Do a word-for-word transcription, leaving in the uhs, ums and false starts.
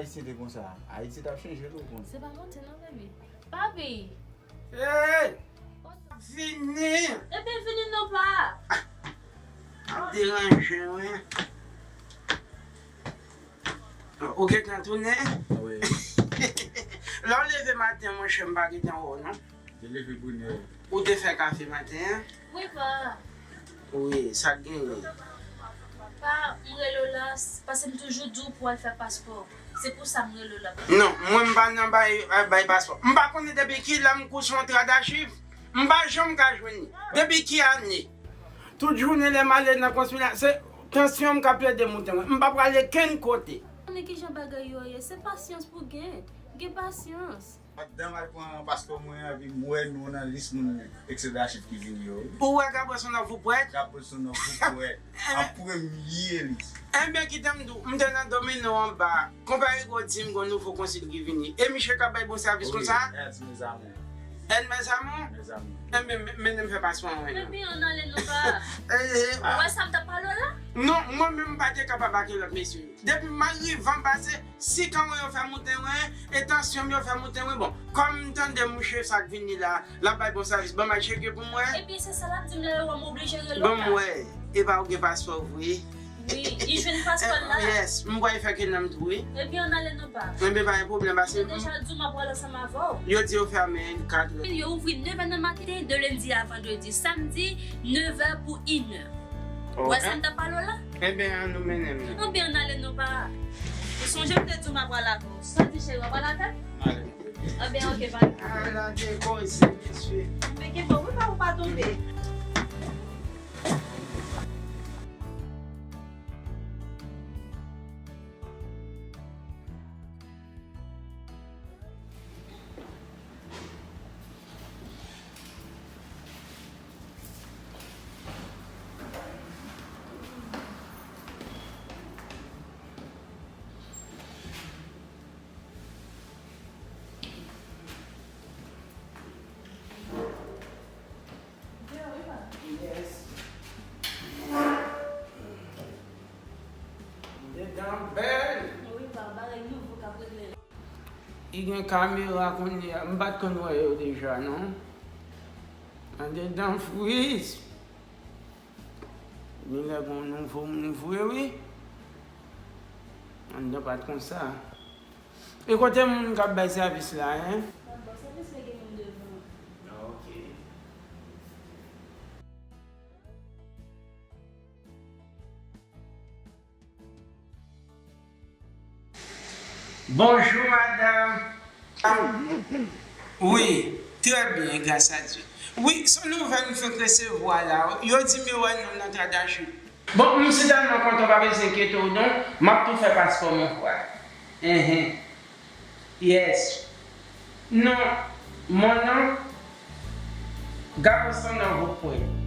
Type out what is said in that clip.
Ayisyen te konsa. Ayiti t ap chanje tou, ou konn. Se pa manti non, baby. Papi! Hey! Vini! Ebyen, vini non, pa! Ap deranje, wi. Ou gentan tounen? Wi. Lè w leve maten, monchè, m pa gentan wè w, non. Te leve bonè. Ou te fè kafe maten an? Wi, pa. Wi, sa k genyen? Pa, m rele w la, s-, paske m toujou di w pou w al fè paspò. Se pou sa m rele w la. Non, mwen m pa nan bay, bay paspò. M pa konnen depi ki lè m kouche yon tradachiv. M pa janm ka jwenn li. Depi ki ane? Tout jounen lè m ale nan konsilya, se tansyon m k ap plede moute mwen. M pa prale kenn kote. Konnen kijan bagay yo ye, se pasyans pou gen. Gen pasyans. Pandan m al pran paspò mwen an, epi m wè nou nan lis moun ekse dachiv ki vini yo. Ou wè Gabrielson nan Fou Pwèt? Gabrielson nan Fou Pwèt. An premye lis. Enben, kite m di w, m te nan Domino anba. Konpè Rigo di m gon nouvo konsil ki vini. E misye k ap bay bon sèvis konsa? Wi, Ernst Mes Amours. Ernst Mes Amours? Mes Amours. Enben, men, mennen m fè paspò mwen. Epi ann ale non, pa. Eh, eh. Ou wè sa m t ap pale w la? Non, mwen menm m pa te kapab ak lòt mesye yo. Depi m arive anba, se sikan mwen yo fè moute mwen, e tansyon m yo fè moute mwen. Bon, kòm m tande mouche sa k vini la, l ap bay bon sèvis, ban m al tcheke pou m wè. Epi se sa l ap di m la, yo wè m oblije rele w la. Ban m wè. Epa ou gen paspò vre? Wi, li jwenn paspò l la. Eh, yes, m kwè fè ke nan m tou, wi. Epi ann ale non, pa. Enben, pa gen pwoblèm, pase. Yo deja di w m ap pral ansanm avè w. Yo di yo fèmen katrè. Yo ouvri nevè nan maten, de lendi a vandredi, samdi, nevè pou inè. Ou wè sa m t ap pale w la? Enben, an nou mennen m nan. Enben, ann ale non, pa. Ou sonje m te di w m ap pral avè w. Sa w di, cheri, w ap pral avè m? Ale. Enben, oke, pa. Ala de koze, mesye. Enben, kenbe w wi, pa ou pa tonbe. Yes. Dedan bèl. Wi, pa, bagay nouvo k ap regle la. Li gen kamera kounye a, m pa t konn wè yo deja, non. Andedan fris. Genlè gon nouvo moun vre, wi. Anndan pa t konsa. E kote moun k ap bay sèvis la, en? Bon, sèvis la gen moun devan. Ah, ok. Bonjou, madanm. Wi, trè byen, gras a Dye. Wi, se yon nouvèl m fenk resevwa la. Yo di m yo wè non m nan Tradachi. Bon, m sitèlman kontan, w pa bezwen enkyete w non. M ap tou fè paspò, mon frè. Enhen. Yes. Non, mon non, Gabrielson nan Vopwen.